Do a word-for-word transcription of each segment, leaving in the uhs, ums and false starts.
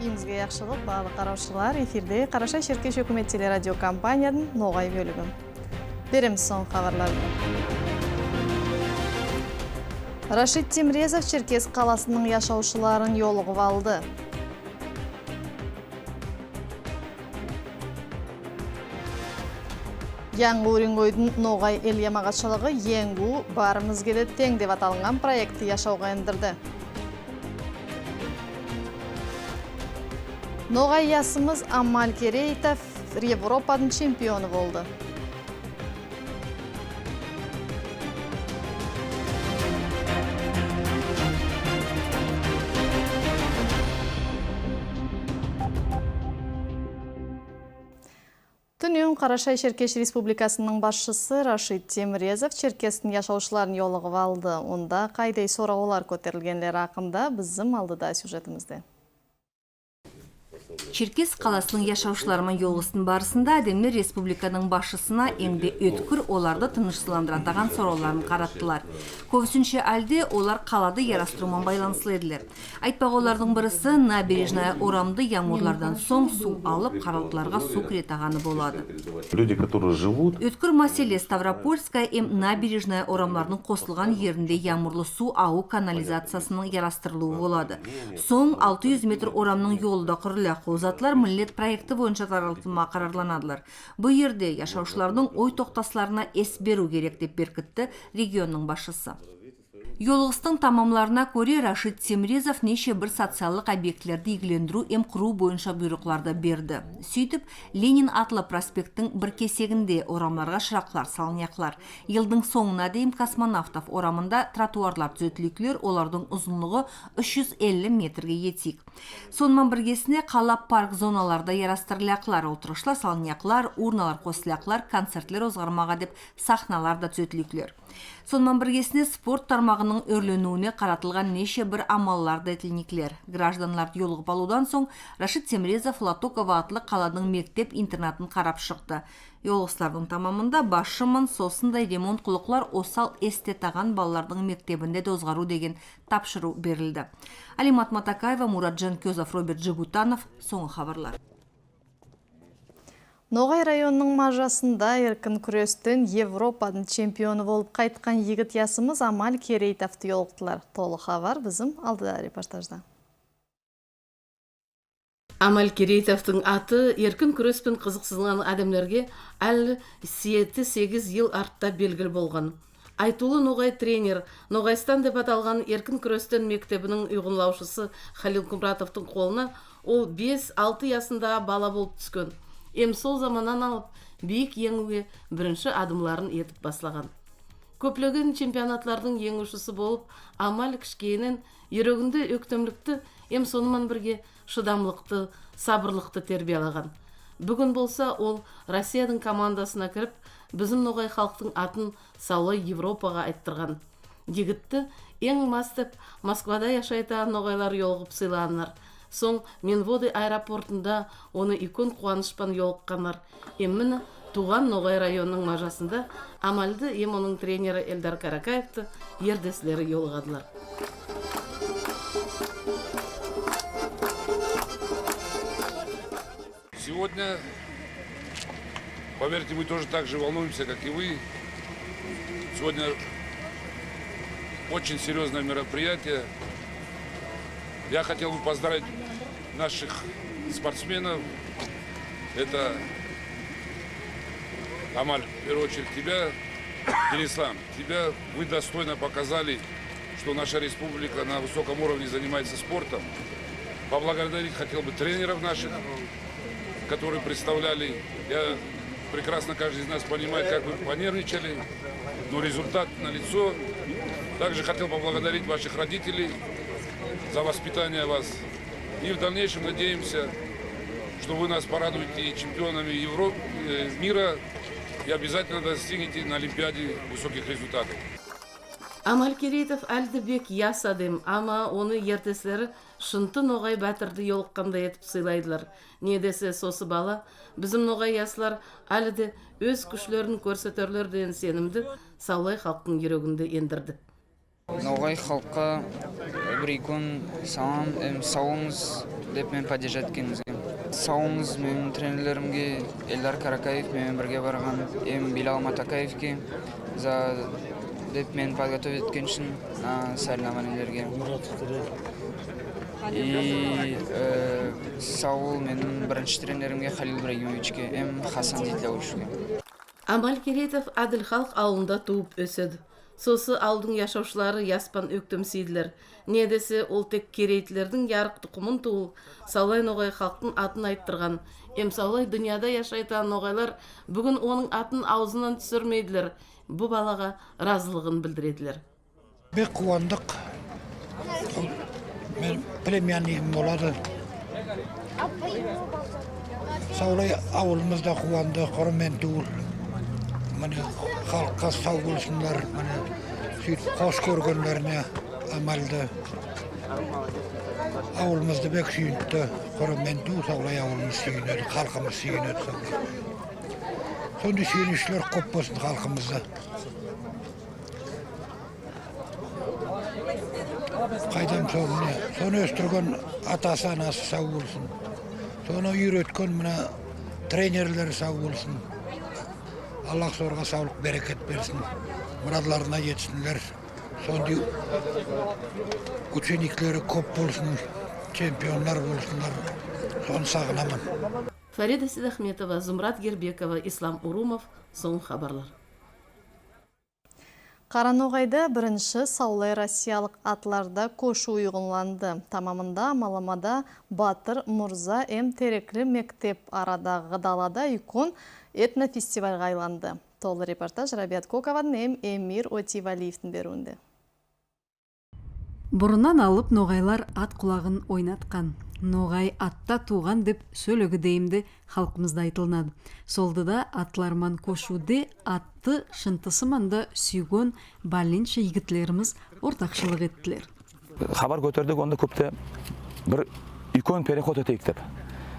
Куьнинъизге яхшылык, баалы каравшылар. Эфирде Карашай-Шеркеш оькимет телерадиокомпаниядынъ ногай боьлиги. Беремиз сонъгы хабарларды. Рашид Темрезов Черкесск каласынынъ яшавшыларын йолыгып алды. Янъы Уренгойдынъ ногай эл ямагатшылыгы «Енъуьв баьримизге де тенъ» деп аталынган проектти яшавга эндирди. Ногай ясымыз Амаль Керейтов Европадынъ чемпионы болды. Туьнен Карашай-Шеркеш Республикасынынъ басшысы Рашид Темрезов Черкесстинъ яшавшыларын йолыгып алды. Онда кайдай соравлар коьтерилгенлери акында бизим алдыда сюжетимизде. Черкесск каласынынъ яшавшылары ман йолыгыстынъ барысында аьдемлер республикадынъ басшысына энъ де оьткир, оларды тынышсызландыратаган соравларын караттылар. Коьбисинше аьлде олар калады ярастырув ман байланыслы эдилер. Айтпага, олардынъ бириси Набережная орамды ямгырлардан сонъ сув алып, каралдыларга сув киретаганы болады. Люди, которые живут... Оьткир маьселе Ставропольская эм Набережная орамлардынъ косылган еринде ямгырлы сув агув канализациясынынъ ярастырылувы болады. Сонъ алты юз метр орамнынъ йолы да курылаяк. Ол затлар миллет проекти бойынша таркатылмага карарланадылар. Бу ерде яшавшылардынъ ой токтасларына эс беруьв керек, деп беркитти регионнынъ басшысы. Йолыгыстынъ тамамларына коьре, Рашид Темрезов неше бир социаллык объектлерди ийгилендируьв эм курув бойынша буйрыклар да берди. Суьйтип, Ленин атлы проспекттинъ бир кесегинде орамларга шыраклар салынаяклар. Йылдынъ сонъына дейим Космонавтов орамында тротуарлар туьзетилееклер, олардынъ узынлыгы уьш юз элли метрге етеек. Соны ман биргесине кала парк зоналары да ярастырылаяклар, олтыргышлар салынаяклар, урналар косылаяклар, концертлер озгармага деп сахналар да туьзетилееклер. Соны ман биргесине спорт тармагынынъ оьрленуьвине каратылган неше бир амаллар да этилинееклер. Гражданларды йолыгып алувдан сонъ Рашид Темрезов Латокова атлы каладынъ мектеп-интернатын карап шыкты. Йолыгыслардынъ тамамында басшы ман сосындай ремонт куллыклар осал эс тиетаган балалардынъ мектебинде де озгарув деген тапшырув берилди. Алимат Матакаева, Мурат Джанкёзов, Роберт Джигутанов, сонъгы хабарлар. Ногай районынынъ Мажасында эркин куьрестен Европадынъ чемпионы болып кайткан йигит ясымыз Амаль Керейтовты йолыктылар. Толы хабар бизим алдыда репортажда. Амаль Керейтовтынъ аты эркин куьрес пен кызыксынган аьдемлерге аьли ети-сегиз йыл артта белгили болган. Айтувлы ногай тренер, «Ногайстан» деп аталган эркин куьрестен мектебининъ уйгынлавшысы Халил Кумратовтынъ колына ол бес-алты ясында бала болып туьскен. Эм сол заманнан алып бийик енъуьвге биринши адымларын этип баслаган. Коьплеген чемпионатлардынъ енъуьвшиси болып, Амаль кишкейиннен юрегинде оьктемликти эм соны ман бирге шыдамлыкты, сабырлыкты тербиялаган. Буьгуьн болса ол Россиядынъ командасына кирип, бизим ногай халктынъ атын савлай Европага айттырган. Йигитти энъ бас деп Москвада яшайтаган ногайлар йолыгып сыйлаганлар. Сонъ Минводы аэропортында оны уьйкен куваныш пан йолыкканлар. Эм мине, тувган Ногай районынынъ Мажасында Амальды эм онынъ тренери Эльдар Каракаевты ердеслери йолыгадылар. Сегодня, поверьте, мы тоже так же волнуемся, как и вы. Сегодня очень серьёзное мероприятие. Я хотел бы поздравить наших спортсменов. Это, Амаль, в первую очередь тебя, Денислам, тебя. Вы достойно показали, что наша республика на высоком уровне занимается спортом. Поблагодарить хотел бы тренеров наших, которые представляли. Я прекрасно, каждый из нас понимает, как вы понервничали, но результат налицо. Также хотел поблагодарить ваших родителей за воспитание вас. И в дальнейшем надеемся, что вы нас порадуете и чемпионами Европы, э, мира, и обязательно достигнете на Олимпиаде высоких результатов. Амаль Керейтов аьли де бек яс аьдем, ама оны ердеслери шынты ногай баьтирди йолыккандай этип сыйлайдылар. Неге десе сосы бала, бизим ногай яслар аьли де оьз куьшлерин коьрсетерлер деген сенимди савлай халктынъ юрегинде эндирди. Ногай халкка бир уьйкен салам, эм, сав болынъыз. Деп мен поддержать эткенинъизге. Сав болынъыз меним тренерлеримге, Эльдар Каракаев, мени мен бирге барган, эм Билал Матакаевке за, деп мени подготовить эткени уьшин на соревнованиелерге. И, э, сав бол меним биринши тренеримге Халил Ибрагимовичке эм Хасан Зейтлявушке. Амаль Керейтов Адиль-Халк авылында тувып оьседи. Сосы авылдынъ яшавшылары яс пан оьктемсийдилер. Неге десе ол тек керейтлердинъ ярык тукымын тувыл, савлай ногай халктынъ атын айттырган. Эм савлай дуныяда яшайтаган ногайлар буьгуьн онынъ атын авызыннан туьсирмейдилер. Бу балага разылыгын билдиредилер. Бек кувандык. Меним племяннигим болады. Савлай авылымыз да куванды, куры мен тувыл. Мине, халкка сав болсынлар, мине, суьйтип хош коьргенлерине Амальды. Авылымызды бек суьйинтти, куры мен тувыл, савлай авылымыз суьйинеди, халкымыз суьйинеди савлай. Сондай суьйинишлер коьп болсын халкымызда. Кайдам соны, соны оьстирген атасы, анасы сав болсын. Соны уьйреткен мына тренерлери сав болсын. Аллах соларга савлык, берекет берсин. Мыратларына етсинлер. Сондай учениклери коьп болсын, чемпионлар болсынлар. Соны сагынаман. Фарида Сидахметова, Зумрат Гербекова, Ислам Урумов, сонъгы хабарлар. Караногайда биринши савлай россиялык атларда коьшуьв уйгынланды. Тамамында Амалламада Батыр, Мурза эм Терекли-Мектеб арадагы далада уьйкен этнофестивальге айланды. Толы репортаж Рабият Коковадынъ эм Эмир Отевалиевтинъ беруьвинде. Бурыннан алып ногайлар ат кулагын ойнаткан. Ногай атта тувган деп соьлеги дейим де халкымызда айтылынады. Солды да атлар ман коьшуьвде атты шынтысы ман да суьйген баьленше йигитлеримиз ортакшылык эттилер. Хабар коьтердик онда коьпте, бир уьйкен переход этейик деп.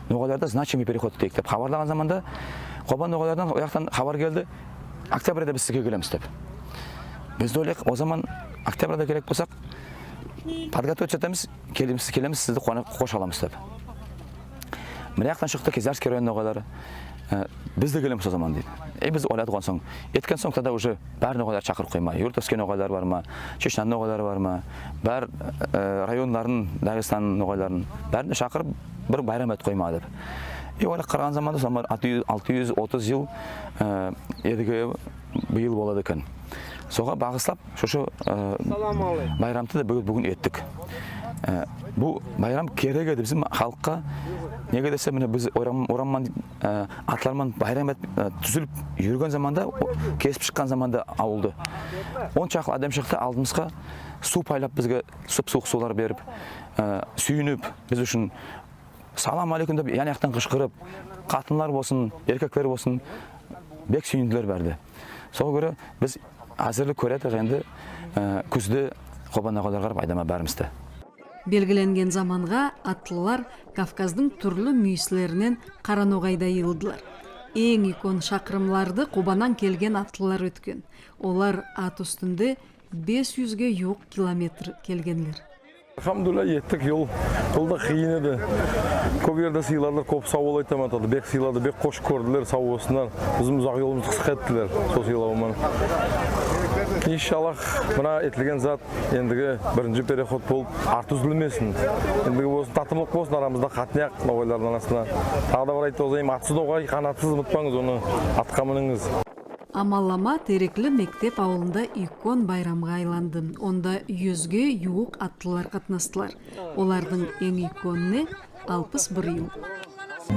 Ногайларда значимый переход этейик деп хабарлаган заманда Кобан ногайлардан о яктан хабар келди. Октябрьде биз сизге келемиз деп. Биз де ойлайык, о заман октябрьде керек болсак, подготовиться этемиз, келемиз, келемиз, сизди кувана-, кош аламыз деп. Мына яктан шыкты Кизлярский район ногайлары. Э, биз де келемиз о заман дейди. Э, биз ойладык оннан сонъ. Эткен сонъ тогда уже баьри ногайлар шакырып койма. Юртовский ногайлар барма, Чечнядынъ ногайлары барма, баьри, э, районлардынъ, Дагестаннынъ ногайларын, баьрин де шакырып, бир байрам этип койма деп. Э, ойлап караган заманда, сонда алты юз, алты юз отыз йыл, э, Эдиге быйыл болады экен. Сога багыслап, сосы, э, байрамды да буьгуьн, буьгуьн эттик. Э, бу байрам керек эди бизим халкка. Неге десе, мине, биз орам, орам ман, э, атлар ман байрам этип, э, туьзилип юрген заманда, о, кесип шыккан заманда авылды, он шаклы аьдем шыкты алдымызга, сув пайлап бизге, суп-сувык сувлар берип, э, суьйинип, биз уьшин «Салам алейкум» деп ян-яктан кышкырып, хатынлар болсын, эркеклер болсын, бек суьйиндилер баьри де. Сога коьре биз аьзирлик коьредик энди, э, куьзде Кобан ногайларга карап айдама баьримиз де. Белгиленген заманга атлылар Кавказдынъ туьрли муьйислериннен Караногайда йыйылдылар. Энъ уьйкен шакырымларды Кобаннан келген атлылар оьткен. Олар ат уьстинде бес юзге ювык километр келгенлер. Альхамдулилля, еттик йол. Йол да кыйын эди. Коьп ерде сыйладылар, коьп сав бол айтаман, тады бек сыйлады, бек кош коьрдилер, сав болсынлар. Бизим узак йолымызды кыска эттилер сол сыйлав ман. Иншаллах, мына этилген зат эндиги биринши переход болып, арты уьзилмесин. Эндиги болсын, татымлык болсын арамызда, катнаяк ногайлардынъ арасына. Тагы да бир айтып озайым, атсыз ногай канатсыз, умытпанъыз оны, атка мининъиз. Амаллама Терекли-Мектеб авылында уьйкен байрамга айланды. Онда юзге ювык атлылар катнастылар. Олардынъ энъ уьйкенине алпыс бир йыл.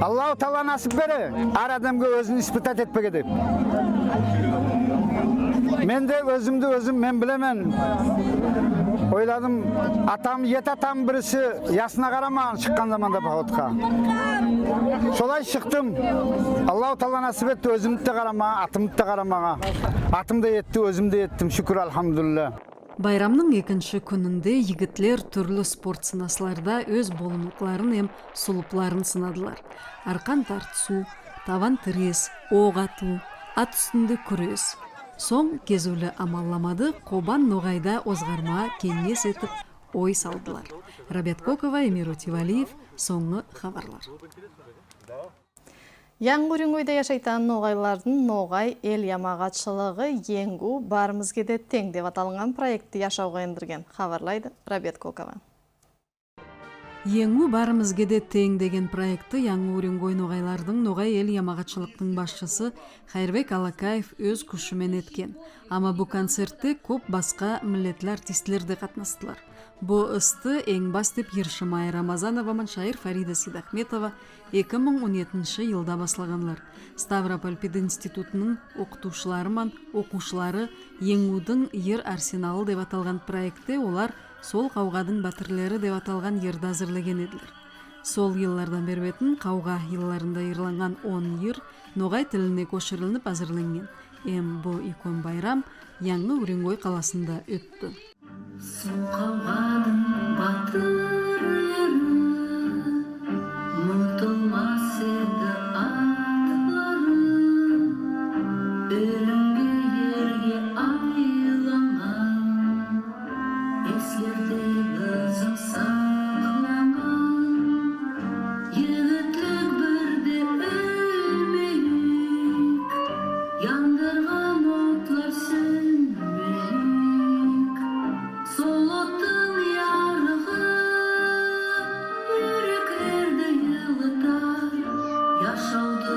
Аллаху Таала насип бере аьр аьдемге оьзин испытать этпеге деп. Мен де оьзимди оьзим мен билемен. Ойладым, атам, ети атам бириси ясына карамаган шыккан заманда походка. Солай шыктым. Аллаху Таала насип этти оьзимди де карамага, атымды да карамага. Атым да етти, оьзим де еттим, шуькир, альхамдулилля. Байрамнынъ экинши куьнинде йигитлер туьрли спорт сынасларда оьз болымлыкларын эм сулыпларын сынадылар. Аркан тартысув, табан тирес, ок атув, ат уьстинде куьрес. Сонъ кезуьвли амалламады Кобан ногайда озгармага кенъес этип, ой салдылар. Рабият Кокова, Эмир Отевалиев, «Сонъгы хабарлар». Янъы Уренгойда яшайтан ногайлардынъ «Ногай эл ямагатшылыгы: енъуьв баьримизге де тенъ» деп аталынган проектти яшавга эндирген, хабарлайды Рабият Кокова. «Енъуьв баьримизге де тенъ» деген проектти Янъы Уренгой ногайлардынъ «Ногай эл ямагатшылыктынъ» басшысы Хайырбек Алакаев оьз куьши мен эткен. Ама бу концертте коьп баска миллетлер артистлер де катнастылар. Бу исти энъ бас деп йыршы Майя Рамазанова ман шаир Фарида Сидахметова эки мынъ он етинши йылда баслаганлар. Ставрополь пединститутынынъ окытувшылары ман окувшылары «Енъуьвдинъ йыр арсеналы» деп аталган проектте олар «Сол кавгадынъ баьтирлери» деп аталган йырды аьзирлеген эдилер. Сол йыллардан бери бетин кавга йылларында йырланган он йыр ногай тилине коьширилинип аьзирленген. Эм бу уьйкен байрам Янъы Уренгой каласында оьтти. Сол кавгадынъ баьтирлери, мутылмас эди атлары, оьлимге, ерге айланган, эслерде бизим сакланган. Йигитлик бирде оьлмейик, яндырган отлар соьнмейик. Сол оттынъ ярыгы юреклерди йылытар, яшавды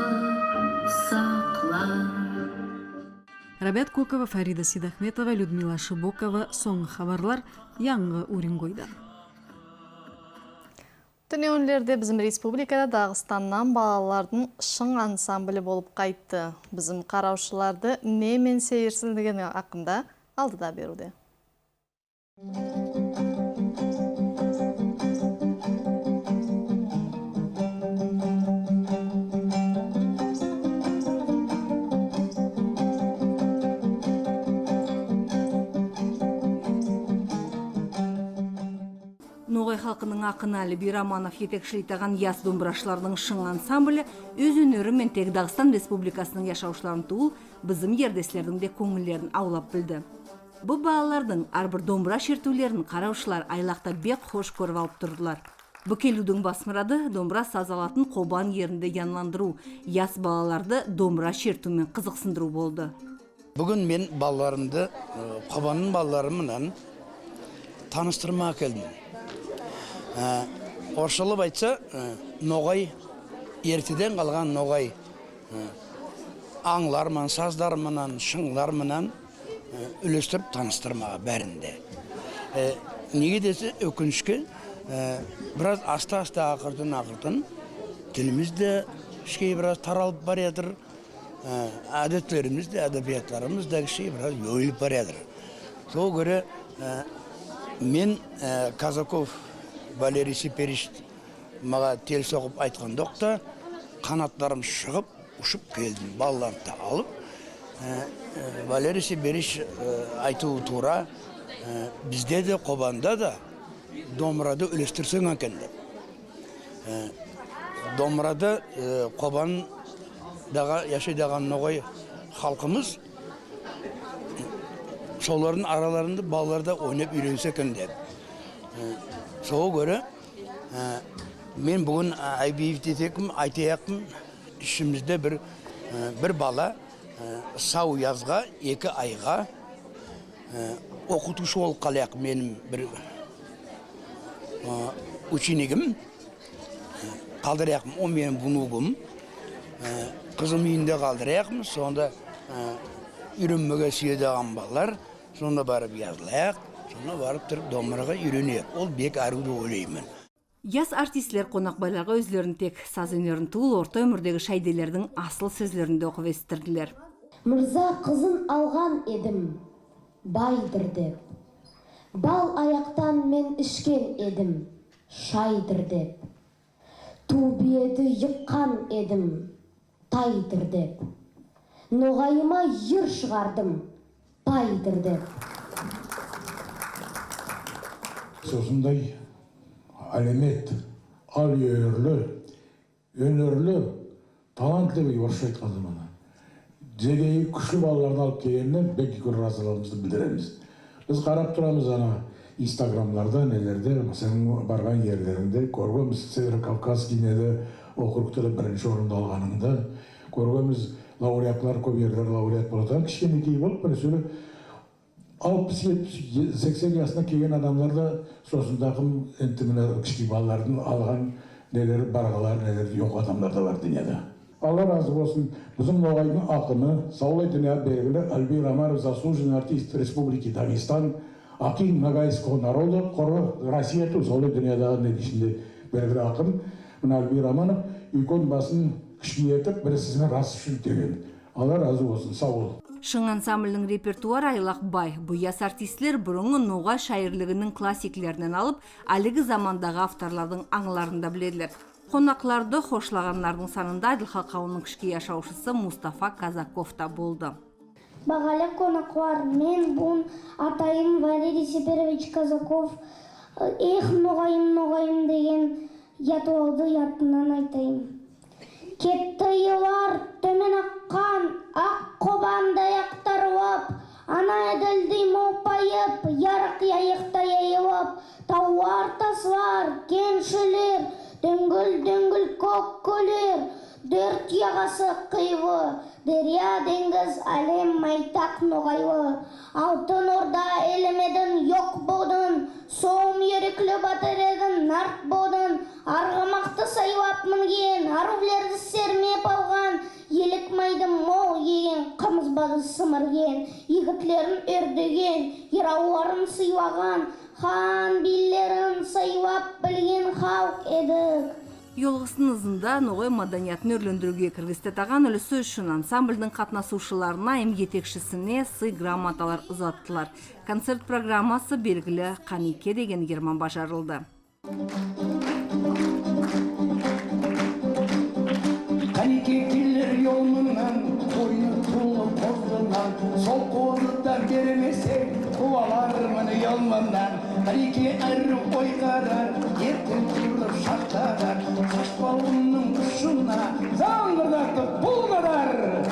саклар. Рабият Кокова, Фарида Сидахметова, Людмила Шибокова, «Сонъгы хабарлар», Янъы Уренгойдан. Туьнегуьнлерде бизим республикада Дагыстаннан балалардынъ «Шынъ» ансамбли болып кайтты. Бизим каравшыларды не мен сейирсиндиргени акында алдыда беруьвде. Ногай халкынынъ акыны Алибий Романов етекшилейтаган яс домбырашылардынъ «Шынъ» ансамбли оьз оьнери мен тек Дагыстан Республикасынынъ яшавшыларын тувыл, бизим ерлеслердинъ де коьнъиллерин авлап билди. Бу балалардынъ аьр бир домбыра шертуьвлерин каравшылар айлакта бек хош коьрип алып турдылар. Бу келуьвдинъ бас мырады домбыра саз алатын Кобан еринде янландырув, яс балаларды домбыра шертуьв мен кызыксындырув болды. Буьгуьн мен балаларымды, э, Кобаннынъ балалары ман таныстырмага келдим. Э, орысшалап айтса, э, ногай, эртеден калган ногай, э, анълар ман, сазлар ман, шынълар ман, э, уьлестирип таныстырмага баьрин де. Э, неге десе, оькинишке, э, бираз аста-аста, акыртын-акыртын тилимиз де кишкей бираз таралып бара ятыр. Э, аьдетлеримиз де, адабиятларымыз да кишкей бираз йойылып бара ятыр. Сога коьре, э, мен, э, Казаков Валерий Сеперович мага тел согып айтканда ок та, канатларым шыгып, ушып келдим. Балаларды да алып, э, э, Валерий Сеперович, э, айтувы тувра, э, бизде де, Кобанда да домбырады уьлестирсенъ экен деп. Э, домбырады, э, Кобандагы яшайтаган ногай халкымыз, солардынъ араларында балалар да ойнап уьйренсе экен деп. Э, сога коьре, э, мен буьгуьн айбийив этеекпен, айтаякпан, ишимизде бир, э, бир бала, э, сав язга, эки айга, э, окытувшы болып калаяк меним бир, э, ученигим, э, калдыраякпан, ол меним внугым, э, кызым уьйинде калдыраякпан, сонда, э, уьйренмеге суьетаган балалар, сонда барып язылаяк, сонда барып турып домбырага уьйренеек. Ол бек аьруьв деп ойлайман. Яс артистлер конакбайларга оьзлерин тек саз оьнерин тувыл, орта оьмирдеги шаиделердинъ асыл соьзлерин де окып эситтирдилер. Мырза кызын алган эдим, байдыр деп. Бал аяктан мен ишкен эдим, шайдыр деп. Тув биеди йыккан эдим, тайдыр деп. Ногайыма йыр шыгардым, пайдыр деп. Сосындай аьлемет, ал йойырлы, оьнерли, талантливый, орысша айткан заманда. Бизге куьшли балаларды алып келгенине бек уьйкен разылыгымызды билдиремиз. Биз карап турамыз ана Инстаграмларда, нелерде, сенинъ барган ерлеринъде коьргенмиз, Северо-Кавказский неде, округта да биринши орынды алганынъды коьргенмиз. Лауреатлар, коьп ерлер лауреат болады. Кишкенекей болып, бир соьйлеп, алпыс, етпис, сексен ясына келген аьдемлер де, сосын тагы энди мине кишкей балалардынъ алган нелери, баргалары, нелери йок аьдемлер де бар дуныяда. Алла разы болсын. Бизим ногайдынъ акыны, савлай дуныяга белгили Альбир Аманов, заслуженный артист Республики Дагестан, акин ногайского народа, куры Россия тувыл, савлай дуныядагы не дейсинъ де белгили акын. Мине Альбир Аманов уьйкен басын кишкей этип, бир сизге рас уьшин деген. Алла разы болсын, сав бол. «Шынъ» ансамбльдинъ репертуары айлак бай. Бу яс артистлер бурынгы ногай шаирлигининъ классиклериннен алып, аьлиги замандагы авторлардынъ анъларын да биледилер. Конакларды хошлаганлардынъ санында Адил калкавынынъ кишкей яшавшысы Мустафа Казаков та болды. Багалы конаклар, мен буьгуьн атайым Валерий Сеперович Казаков, «Эх, ногайым, ногайым» деген ятлавды ятыннан айтайым. Кетти йыллар, тоьмен аккан ак Кобандай актарылып, ана Эдилдей молпайып, ярык яйыктай яйылып, тавлар, таслар, кенъ шоьллер, доьнъгил-доьнъгил коьк коьллер, доьрт ягасы кыйлы, дарья, денъиз, аьлем, майтак ногайлы. Алтын Орда элимединъ, йок болдынъ, сом юрекли баьтир эдинъ, нарт болдынъ. Аргымакты сайлап минген, арувларды сермеп алган, елик майды мол еген, кымыз базы симирген, йигитлерин оьрдеген, йыравларын сыйлаган, хан-бийлерин сыйлап билген халк эдик. Йолыгыстынъ ызында ногай маданиятын оьрлендируьвге киргизетаган уьлиси уьшин ансамбльдинъ катнасувшыларына эм етекшисине сый грамоталар узаттылар. Концерт программасы белгили «Канике» деген йырман бажарылды. Канике келер йол ман, койны толы козыдан, сол козыдан бермесенъ, куваларман йол ман. Канике арув ойгарар, эртен турып шартарар, шашбалымнынъ ушына зынъырдатып булгадар.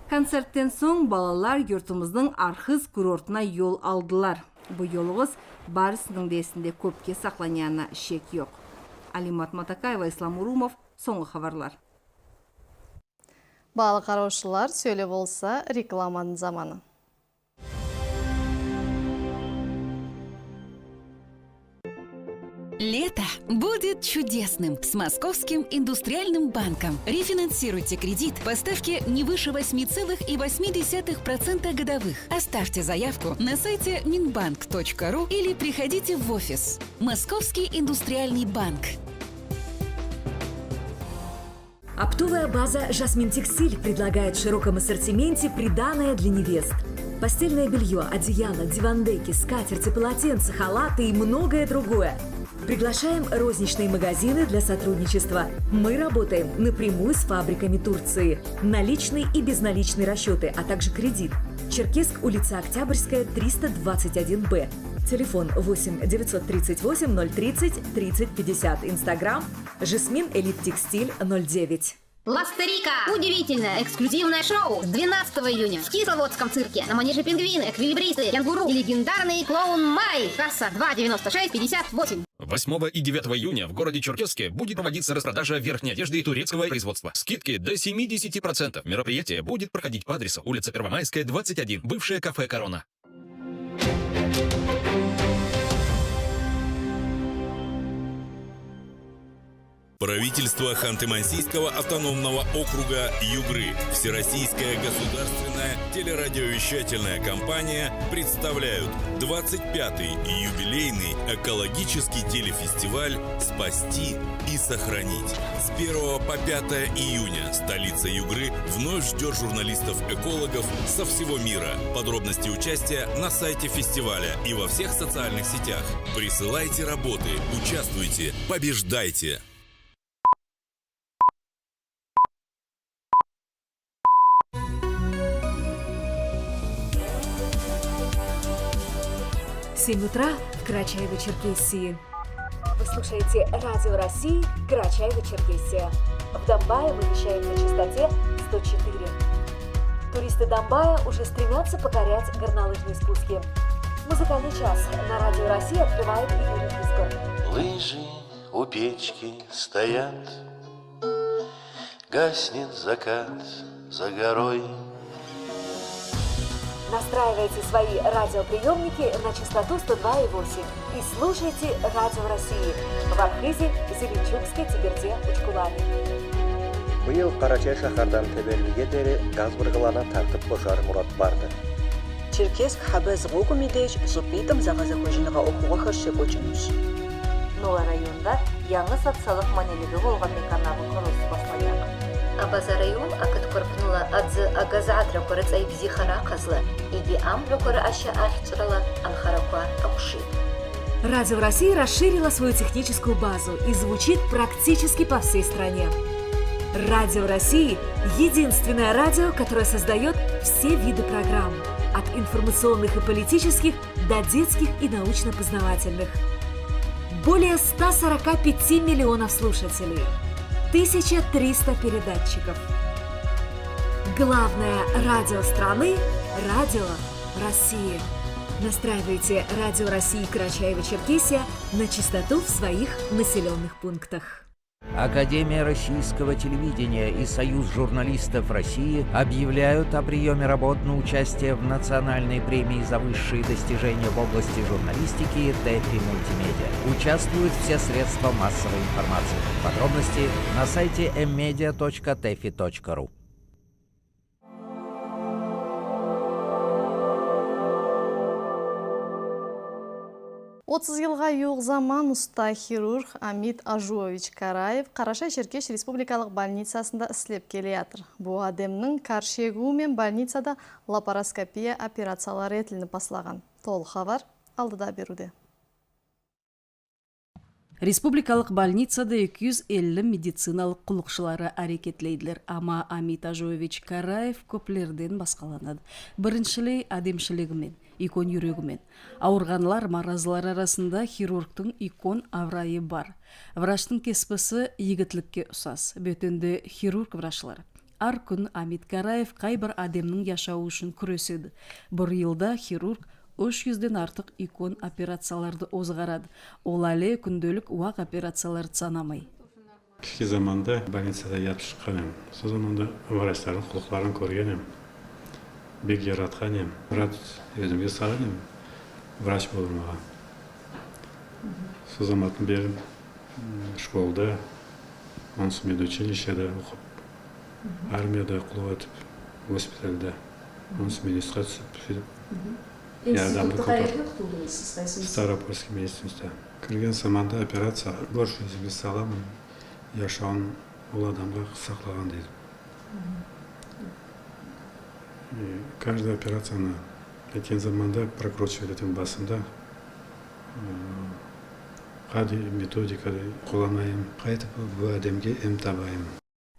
Концерттен сонъ балалар юртымыздынъ Архыз курортына йол алдылар. Бу йолыгыс баьрисининъ де эсинде коьпке сакланаягына шек йок. Алимат Матакаева, Ислам Урумов, «Сонъгы хабарлар». Баалы каравшылар, соьле болса рекламадынъ заманы. Лето будет чудесным с Московским индустриальным банком. Рефинансируйте кредит по ставке не выше восьми целых и восьми десятых процента годовых. Оставьте заявку на сайте минбанк точка ру или приходите в офис. Московский индустриальный банк. Оптовая база «Жасмин Текстиль» предлагает в широком ассортименте приданое для невест. Постельное бельё, одеяла, дивандеки, скатерти, полотенца, халаты и многое другое. Приглашаем розничные магазины для сотрудничества. Мы работаем напрямую с фабриками Турции. Наличный и безналичный расчёты, а также кредит. Черкесск, улица Октябрьская, триста двадцать один Б. Телефон: восемь девятьсот тридцать восемь ноль тридцать тридцать пятьдесят. Instagram: Жасмин Элит Текстиль ноль девять. Ластерика. Удивительное эксклюзивное шоу с двенадцатого июня в Кисловодском цирке. На манеже пингвины, эквилибристы, кенгуру и легендарный клоун Май. Касса два девяносто шесть пятьдесят восемь. Восьмого и девятого июня в городе Черкесске будет проводиться распродажа верхней одежды турецкого производства. Скидки до семидесяти процентов. Мероприятие будет проходить по адресу: улица Первомайская, двадцать один, бывшее кафе «Корона». Правительство Ханты-Мансийского автономного округа Югры, Всероссийская государственная телерадиовещательная компания представляют двадцать пятый юбилейный экологический телефестиваль «Спасти и сохранить». С первого по пятое июня столица Югры вновь ждёт журналистов-экологов со всего мира. Подробности участия на сайте фестиваля и во всех социальных сетях. Присылайте работы, участвуйте, побеждайте! Семь утра в Карачаево-Черкесии. Вы слушаете Радио России, Карачаево-Черкесия. В Домбае мы вещаем на частоте сто четыре. Туристы Домбая уже стремятся покорять горнолыжные спуски. Музыкальный час на Радио России открывает Юрий Визбор. Лыжи у печки стоят, гаснет закат за горой. Настраивайте свои радиоприемники на частоту сто два и восемь и слушайте Радио России в Архызе, Зеленчукской, Теберде, Учкулане. Быйыл Карачай шахардан Теберлиге дери газ быргылана тартып бошар мурат барды. Черкесск, Хабез, Гокумидеч, Супитом, Загаза, Кожинга окуга херше кочунус. Нула районда янъы социаллык маьнелиги болган меканлардынъ курылысы басланаяк. Абаза район акыт коьрпинъ ла адзы агаза атра коьре цай бизихара казла, иги ам бокоре ася арх чырала анхара куа акушит. Радио России расширило свою техническую базу и звучит практически по всей стране. Радио России — единственное радио, которое создает все виды программ, от информационных и политических до детских и научно-познавательных. Более ста сорока пяти миллионов слушателей, тысяча триста передатчиков. Главное радио страны — Радио России. Настраивайте Радио России Карачаево-Черкесия на частоту в своих населённых пунктах. Академия российского телевидения и Союз журналистов России объявляют о приёме работ на участие в национальной премии за высшие достижения в области журналистики ТЭФИ Мультимедиа. Участвуют все средства массовой информации. Подробности на сайте ммедиа точка тэфи точка ру. Отыз йылга ювык заман уста хирург Амит Ажуович Караев Карашай-Шеркеш республикалык больницасында ислеп келе ятыр. Бу аьдемнинъ каьр шегуьви мен больницада лапароскопия операциялары этилинип баслаган. Толык хабар алдыда беруьвде. Республикалык больницада эки юз элли медициналык куллыкшылары аьрекетлейдилер. Ама Амит Ажуович Караев коьплерден баскаланады. Бириншилей, аьдемшилиги мен, уьйкен юреги мен. Авырганлар, маразлылар арасында хирургтынъ уьйкен абырайы бар. Врачтынъ кесписи йигитликке усас. Боьтен де хирург врачлар. Аьр куьн Амит Караев кайбир аьдемнинъ яшавы уьшин куьреседи. Бир йылда хирург уьш юзден артык уьйкен операцияларды озгарады. Ол аьли куьнделик увак операцияларды санамай. Кишкей заманда больницада ятып шыккан эдим. Сол заманда врачлардынъ куллыкларын коьрген эдим. Бек яраткан эдим. Мырат оьзиме салган эдим врач болмага. Сол заманнан бери, м, школада, онсыз медучилищеде окып, армияда куллык этип, госпитальда, онсыз минуска туьсип, суьйтип, ярдамды коьп. Институтта кайерде окыдынъыз сиз, кайсы институт? Ставропольский мединститутта. Кирген заманда операция, борыш оьзиме саламан, яшавын ол аьдемге саклаган дейди. И каждый операцияны эткен заманда прокручивать этемен басымда. М, кайдай методика колланайым, кайтип бу аьдемге эм табайым.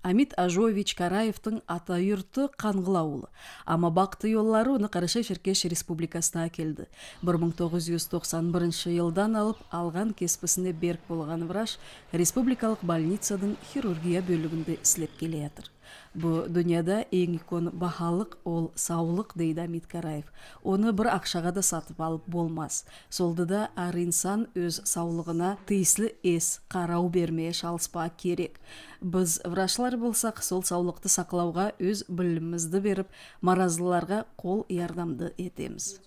Амит Ажуович Караевтинъ ата юрты Канъгыл авылы. Ама бакытлы йоллары оны Карашай-Шеркеш Республикасына аькелди. Бир мынъ тогыз юз токсан биринши йылдан алып алган кесписине берк болган врач республикалык больницадынъ хирургия боьлигинде ислеп келе ятыр. Бу дуныяда энъ уьйкен баалык — ол савлык, дейди Амит Караев. Оны бир акшага да сатып алып болмас. Сол да аьр инсан оьз савлыгына тийисли эс, карав бермеге шалыспага керек. Биз, врачлар болсак, сол савлыкты саклавга оьз билимимизди берип, маразлыларга кол ярдамды этемиз.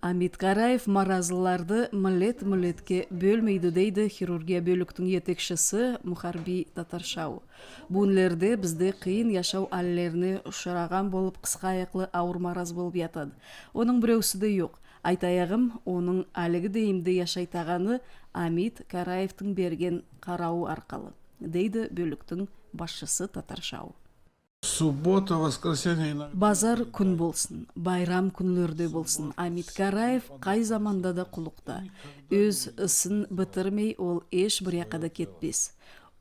Амит Караев маразлыларды миллет-миллетке боьлмейди, дейди хирургия боьликтинъ етекшиси Мухарби Татаршау. Буьгуьнлерде бизде кыйын яшав аьллерине ушыраган болып кыска аяклы авыр мараз болып ятады. Онынъ биревси де йок. Айтаягым, онынъ аьлиге дейим де яшайтаганы Амит Караевтинъ берген каравы аркалы, дейди боьликтинъ басшысы Татаршау. Суббота, воскресенье иногда. Базар куьн болсын, байрам куьнлерде болсын, Амит Караев кай заманда да куллыкта. Оьз исин битирмей ол эш бир якка да кетпес.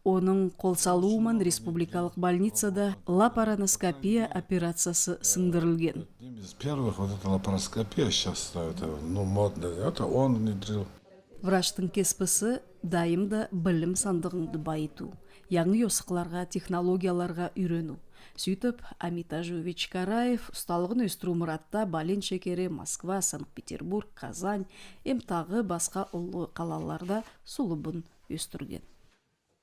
Онынъ кол салувы ман республикалык больницада лапароноскопия операциясы синъдирилген. Одним из первых вот эта лапароскопия сейчас, это, ну, модно, это он внедрил. Врачтынъ кесписи дайым да билим сандыгынъды байытув. янъы йосыкларга, технологияларга уьйренуьв. Суьйтип, Амит Аджиевич Караев усталыгын оьстируьв мыратта Берлин шаерде, Москва, Санкт-Петербург, Казань эм тагы баска уллы калаларда сулыбын оьстирген.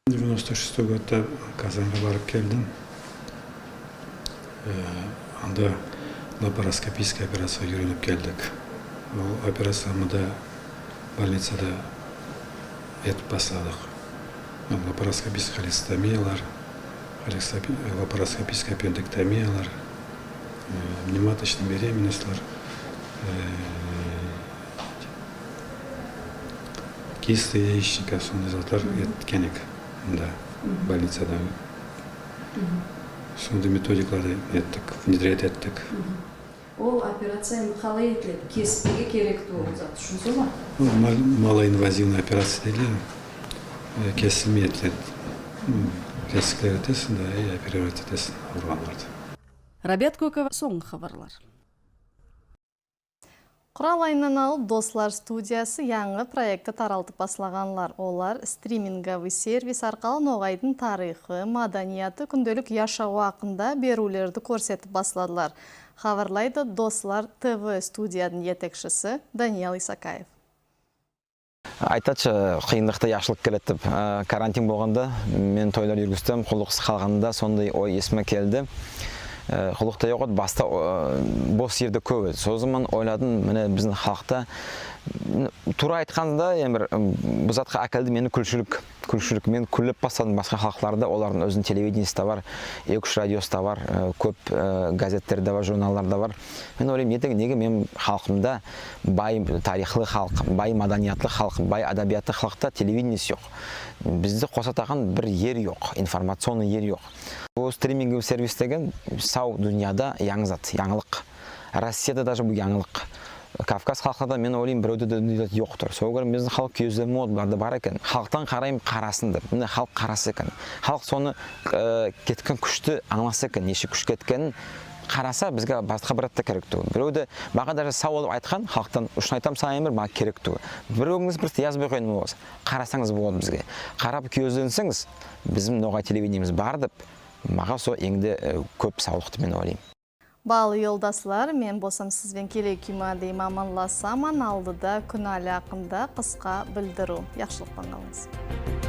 Девяносто шестой годта Казаньга барып келдим. Э, анда лапароскопический операцияга уьйренип келдик. Ол операциямызды больницада этип басладык. Лапароскопический холецистомиялар, холецистопи-, лапароскопический аппендэктомиялар, э, внематочный беременностьлар, э, кисты яичника, сондай затлар эткен эдик мунда, больницада. Сондай методикаларды эттик, внедрять эттик. Ол операцияны калай этиледи? Кеспеге керек тувыл зат уьшин, солай ма? Ну, мал-, малоинвазивный операция дейди. Э, кесилмей этиледи. М, кесиклер этесинъ да, и оперировать этесинъ авырганларды. Рабият Кокова, сонъгы хабарлар. Куралайыннан алып «Дослар» студиясы янъы проектти таралтып баслаганлар. Олар стриминговый сервис аркалы ногайдынъ тарыйхы, маданияты, куьнделик яшавы акында беруьвлерди коьрсетип басладылар. Хабарлайды «Дослар» ТВ студиядынъ етекшиси Даниял Исакаев. Айтады ша, кыйынлыкта яхшылык келеди деп. Э, карантин болганда мен тойлар юргистим, куллыксыз калганымда сондай ой эсиме келди. Э, куллык та йок эди, баста, э, бос ерде коьп эди. Сол заман ойладым, мине, бизим халкта, м, тувра айтканда, энди бир, м, бу затка аькелди мени куьншилик. Куьншилик. Мен куьнлеп басладым баска халкларды, олардынъ оьзининъ телевидениеси де бар, эки-уьш радиосы да бар, э, коьп, э, газетлер де бар, журналлар да бар. Мен ойлайман, неге, неге меним халкымда, бай тарыйхлы халк, бай маданиятлы халк, бай адабиятлы халкта телевидениеси йок? Бизди косатаган бир ер йок, информационный ер йок. Бу стриминговый сервис деген сав дуныяда янъы зат, янъылык. Россияда даже бу янъылык. Кавказ халкларда, мен ойлайман, биревде де ондай зат йоктыр. Сога коьре бизим халк куьезленмеге болады, буларда бар экен. Халктан карайман, карасын деп. Мине, халк караса экен. Халк соны, э, кеткен куьшти анъласа экен, неше куьш кеткенин караса, бизге баска бир зат та керек тувыл. Биревде, мага даже сав бол деп айткан халктан, шын айтаман сага, Эмир, мага керек тувыл. Биревинъиз просто язбай койган боласыз. Карасанъыз болады бизге. Карап куьезленсенъиз, бизим ногай телевидениемиз бар деп, мага сол энъ де, э, коьп савлык деп мен ойлайман. Баалы йолдаслар, мен болсам сиз бен келеек юма дейим аманласаман. Алдыда куьнали акында кыска билдируьв. Яхшылык пан калынъыз.